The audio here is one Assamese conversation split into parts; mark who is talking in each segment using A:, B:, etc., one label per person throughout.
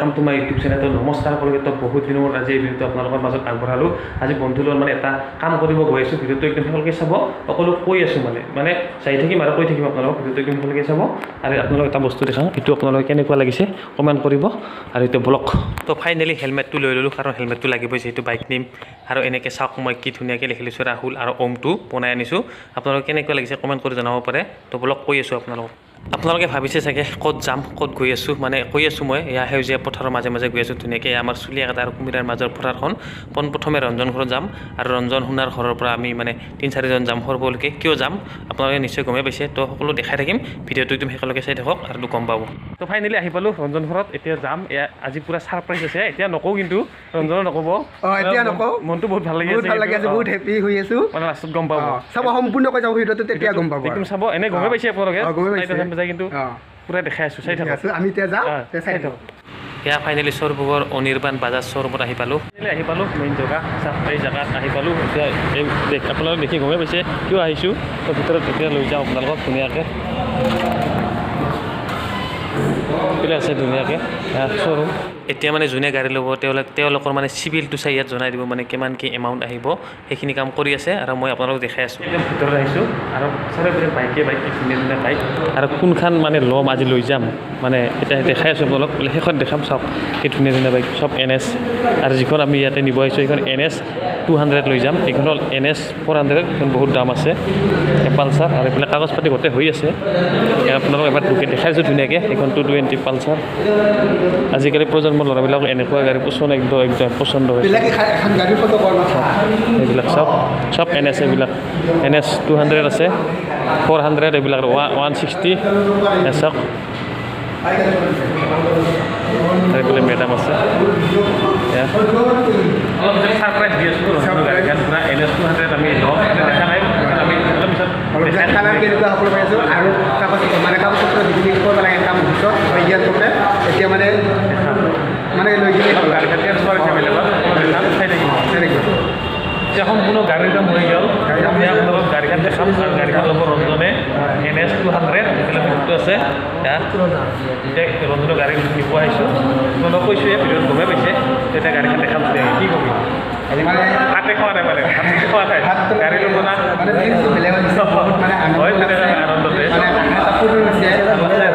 A: Welcome to my YouTube channel. তো নমস্কাৰ সকলোকে। তো বহুত দিনৰ মূৰত আজি এই ভিডিঅ'টো আপোনালোকৰ মাজত আগবঢ়ালোঁ। আজি বন্ধুৰ লগত মানে এটা কাম কৰিব গৈ আছোঁ। ভিডিঅ'টো একদম সকলোকে চাব, সকলো কৈ আছোঁ, মানে মানে চাই থাকিম আৰু কৈ থাকিম আপোনালোকক। ভিডিঅ'টো একদম সকলোকে চাব আৰু আপোনালোক এটা বস্তু দেখাওঁ, এইটো আপোনালোকে কেনেকুৱা লাগিছে কমেণ্ট কৰিব। আৰু এইটো ব্লগ। তো ফাইনেলি হেলমেটটো লৈ ল'লোঁ, কাৰণ হেলমেটটো লাগিবই যিহেতু বাইক নিম। আৰু এনেকৈ চাওক, মই কি ধুনীয়াকৈ লিখি লৈছোঁ, ৰাহুল আৰু ওমটো বনাই আনিছোঁ। আপোনালোকে কেনেকুৱা লাগিছে কমেণ্ট কৰি জনাব পাৰে। তো ব্লগ কৈ আছোঁ আপোনালোকক। আপোনালোকে ভাবিছে চাগে ক'ত যাম, ক'ত গৈ আছোঁ, মানে কৈ আছোঁ মই এয়া সেউজীয়া পথাৰৰ মাজে মাজে গৈ আছোঁ ধুনীয়াকৈ। আমাৰ চুলিয়াকাটা আৰু কুমিৰাৰ মাজৰ পথাৰখন। পোনপ্ৰথমে ৰঞ্জন ঘৰত যাম আৰু ৰঞ্জন সোণাৰ ঘৰৰ পৰা আমি মানে তিনি চাৰিজন যাম সৰবলৈকে। কিয় যাম আপোনালোকে নিশ্চয় গমেই পাইছে। তো সকলো দেখাই থাকিম, ভিডিঅ'টো একদম শেষলৈকে চাই থাকক আৰু গম পাব। তো ফাইনেলি আহি পালোঁ ৰঞ্জন ঘৰত, এতিয়া যাম। এয়া আজি পূৰা ছাৰপ্ৰাইজ আছে, এতিয়া নকওঁ কিন্তু ৰঞ্জনো নক'ব।
B: এতিয়া নকওঁ।
A: মনটো বহুত ভাল লাগি আছে,
B: ভাল লাগি আছে, বহুত হেপী হৈ আছোঁ।
A: মানে লাষ্টত গম পাব,
B: চাব সম্পূৰ্ণকৈ যাব ভিডিঅ'টো, তেতিয়া গম পাব।
A: একদম চাব, এনেই গমেই পাইছে আপোনালোকে যায়, কিন্তু পুৰা দেখাই আছোঁ, চাই থাকক।
B: আমি এতিয়া যাওঁ, চাই থাকক।
A: এয়া ফাইনেলি সৰভোগৰ অনিৰ্বাণ বাজাজ শ্ব'ৰুমত আহি পালোঁ। আহি পালোঁ মেইন জেগা, এই জেগাত আহি পালোঁ। এতিয়া এই আপোনালোকে দেখি গমেই পাইছে কিয় আহিছোঁ। তো ভিতৰত এতিয়া লৈ যাওঁ আপোনালোকক ধুনীয়াকৈ। আছে ধুনীয়াকৈ শ্ব'ৰুম। এতিয়া মানে যোনে গাড়ী ল'ব তেওঁলোকৰ মানে চিভিলটো চাই ইয়াত জনাই দিব, মানে কিমান কি এমাউণ্ট আহিব, সেইখিনি কাম কৰি আছে আৰু মই আপোনালোকক দেখাই আছোঁ। একদম ভিতৰত আহিছোঁ আৰু চাৰিওপিনে বাইকে বাইক, ধুনীয়া ধুনীয়া বাইক। আৰু কোনখন মানে ল'ম আজি লৈ যাম, মানে এতিয়া দেখাই আছোঁ আপোনালোক, শেষত দেখাম। চাওক কি ধুনীয়া ধুনীয়া বাইক, চব এন এছ। আৰু যিখন আমি ইয়াতে নিব আহিছোঁ সেইখন এন এছ 200 লৈ যাম। এইখন হ'ল এন এছ 400, এইখন বহুত দাম আছে পালচাৰ। আৰু এইবিলাক কাগজ পাতি গোটেই হৈ আছে, আপোনালোক এবাৰ ঢুকি দেখাই আছোঁ ধুনীয়াকৈ। এইখন 220 পালচাৰ। আজিকালি প্ৰজন্মৰ ল'ৰাবিলাক এনেকুৱা গাড়ী পচন্দ, একদম একদম পচন্দ হৈছে। এইবিলাক চব চব এন এছ, এইবিলাক এন এছ 200 আছে, 400, এইবিলাক 160 চাওক। আৰু এইফালে মেডাম আছে। অলপ পিছত ছাৰপ্ৰাইজ দি আছোঁ, গাড়ীখন পূৰা এন এছ 200 আমি ল'ম, দেখা নাই আমি। অলপ পিছত
B: কালাৰ কেনেকুৱা সকলো পাইছোঁ আৰু কাগজ মানে কাগজ পত্ৰ যিখিনি কৰিব লাগে কাম পিছত ইয়াত এতিয়া মানে মানে লৈ কিনে
A: গাড়ীখন ট্ৰেন্সফাৰ হৈছে বেলেগত, চাই থাকিব,
B: চাই থাকিব।
A: এতিয়া সম্পূৰ্ণ গাড়ীৰ কাম হৈ গ'ল। এতিয়া আপোনালোক গাড়ীখন দেখাম আৰু গাড়ীখন ল'ব ৰঞ্জনে এন এছ 200। এইফালে ফটো আছে। এতিয়া ৰঞ্জনৰ গাড়ী নিব আহিছোঁ, আপোনালোক কৈছোঁৱে ভিডিঅ'ত গমেই পাইছে। তেতিয়া গাড়ীখন দেখাম, কি কবি? ভাতে খোৱা নাই, মানে ভাত খোৱা নাই, গাড়ী ল'ব না আনন্দতে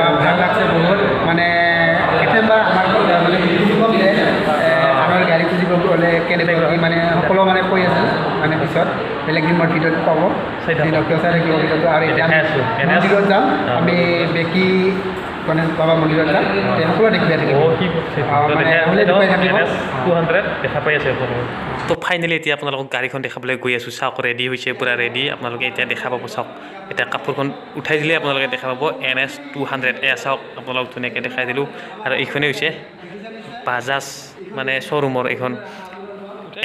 B: ভাল লাগছে বহুত। মানে কেতিয়াবা আমাৰ মানে আনৰ গাড়ী খুজিব গ'লে কেনেকুৱা কি মানে সকলো মানে কৈ আছিল, মানে পিছত বেলেগ দিন মই ভিডিঅ'ত পাব, চাই থাকিব ভিডিঅ'টো। আৰু এতিয়া মন্দিৰত যাম আমি, বেকী গণেশ বাবা মন্দিৰত যাম, সকলো দেখুৱাই থাকিব।
A: দেখা পাই আছে। তো ফাইনেলি এতিয়া আপোনালোকক গাড়ীখন দেখাবলৈ গৈ আছোঁ। চাওক ৰেডি হৈছে, পূৰা ৰেডি। আপোনালোকে এতিয়া দেখা পাব। চাওক এতিয়া কাপোৰখন উঠাই দিলে আপোনালোকে দেখা পাব এন এছ 200। এয়া চাওক, আপোনালোকক ধুনীয়াকৈ দেখাই দিলোঁ। আৰু এইখনেই হৈছে বাজাজ মানে শ্ব'ৰুমৰ এইখন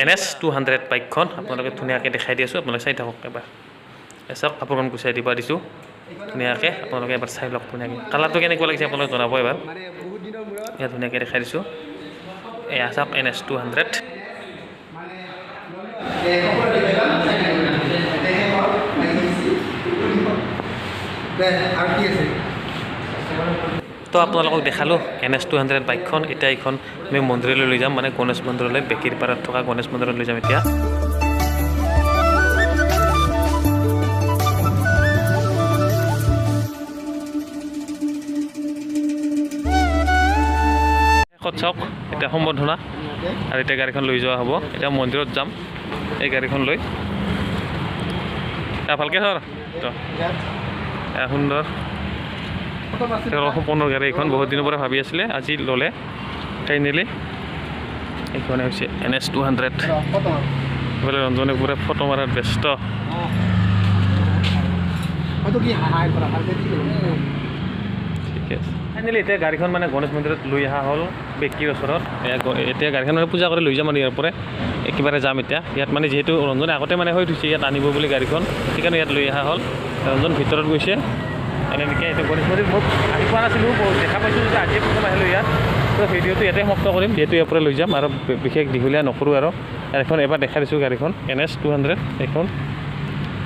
A: এন এছ 200 বাইকখন। আপোনালোকে ধুনীয়াকৈ দেখাই দি আছোঁ, আপোনালোকে চাই থাকক এবাৰ। চাওক কাপোৰখন গুচাই দিব দিছোঁ ধুনীয়াকৈ, আপোনালোকে এবাৰ চাই লওক ধুনীয়াকৈ। কালাৰটো কেনেকুৱা লাগিছে আপোনালোকে জনাব এবাৰ। এয়া ধুনীয়াকৈ দেখাই দিছোঁ। এয়া চাওক এন এছ 200। তো আপোনালোকক দেখালোঁ এন এছ 200 বাইকখন। এতিয়া এইখন আমি মন্দিৰলৈ লৈ যাম, মানে গণেশ মন্দিৰলৈ, বেকীৰ পাৰত থকা গণেশ মন্দিৰলৈ লৈ যাম এতিয়া। শেষত চাওক এতিয়া সম্বৰ্ধনা আৰু এতিয়া গাড়ীখন লৈ যোৱা হ'ব। এতিয়া মন্দিৰত যাম এই গাড়ীখন লৈ। ভালকৈ ধৰ, সুন্দৰ তেওঁলোকৰ সপোনৰ গাড়ী এইখন, বহুত দিনৰ পৰা ভাবি আছিলে, আজি ল'লে ফাইনেলি। এইখনে হৈছে এন এছ 200। এইফালে ৰঞ্জনে পূৰা ফটো মাৰাত ব্যস্ত। ঠিকে আছে। ফাইনেলি এতিয়া গাড়ীখন মানে গণেশ মন্দিৰত লৈ অহা হ'ল বেকীৰ ওচৰত। এতিয়া গাড়ীখন মানে পূজা কৰি লৈ যাম আৰু ইয়াৰ পৰা একেবাৰে যাম এতিয়া। ইয়াত মানে যিহেতু ৰঞ্জনে আগতে মানে হৈ থৈছে ইয়াত আনিব বুলি গাড়ীখন, সেইকাৰণে ইয়াত লৈ অহা হ'ল। ৰঞ্জন ভিতৰত গৈছে এনেকৈ। এতিয়া গণেশ মন্দিৰ মই আহি পোৱা নাছিলোঁ, দেখা পাইছোঁ যে আজিয়ে প্ৰথম আহিলোঁ ইয়াত। তো ভিডিঅ'টো ইয়াতে সমাপ্ত কৰিম, যিহেতু ইয়াৰ পৰা লৈ যাম আৰু বিশেষ দীঘলীয়া নকৰোঁ। আৰু এখন এবাৰ দেখাই দিছোঁ গাড়ীখন এন এছ 200 এইখন।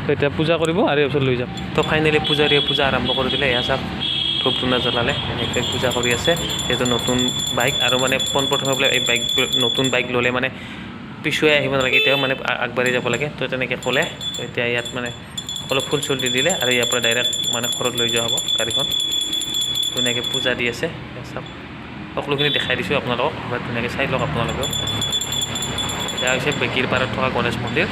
A: তো এতিয়া পূজা কৰিব আৰু ইয়াৰ পিছত লৈ যাম। তো ফাইনেলি পূজাৰীয়ে পূজা আৰম্ভ কৰি দিলে। এয়া চাওক ধূপ ধূনা জ্বলালে, এনেকৈ পূজা কৰি আছে। যিহেতু নতুন বাইক আৰু মানে পোনপ্ৰথমে বোলে এই বাইক, নতুন বাইক ল'লে মানে পিছুৱাই আহিব নালাগে, এতিয়াও মানে আগবাঢ়ি যাব লাগে। তো তেনেকৈ ক'লে। তো এতিয়া ইয়াত মানে অলপ ফুল চুল দি দিলে আৰু ইয়াৰ পৰা ডাইৰেক্ট মানে ঘৰত লৈ যোৱা হ'ব গাড়ীখন। ধুনীয়াকৈ পূজা দি আছে। এয়া চাওক, সকলোখিনি দেখাই দিছোঁ আপোনালোকক, এবাৰ ধুনীয়াকৈ চাই লওক আপোনালোকেও। এয়া হৈছে বেকীৰ পাৰত থকা গণেশ মন্দিৰ।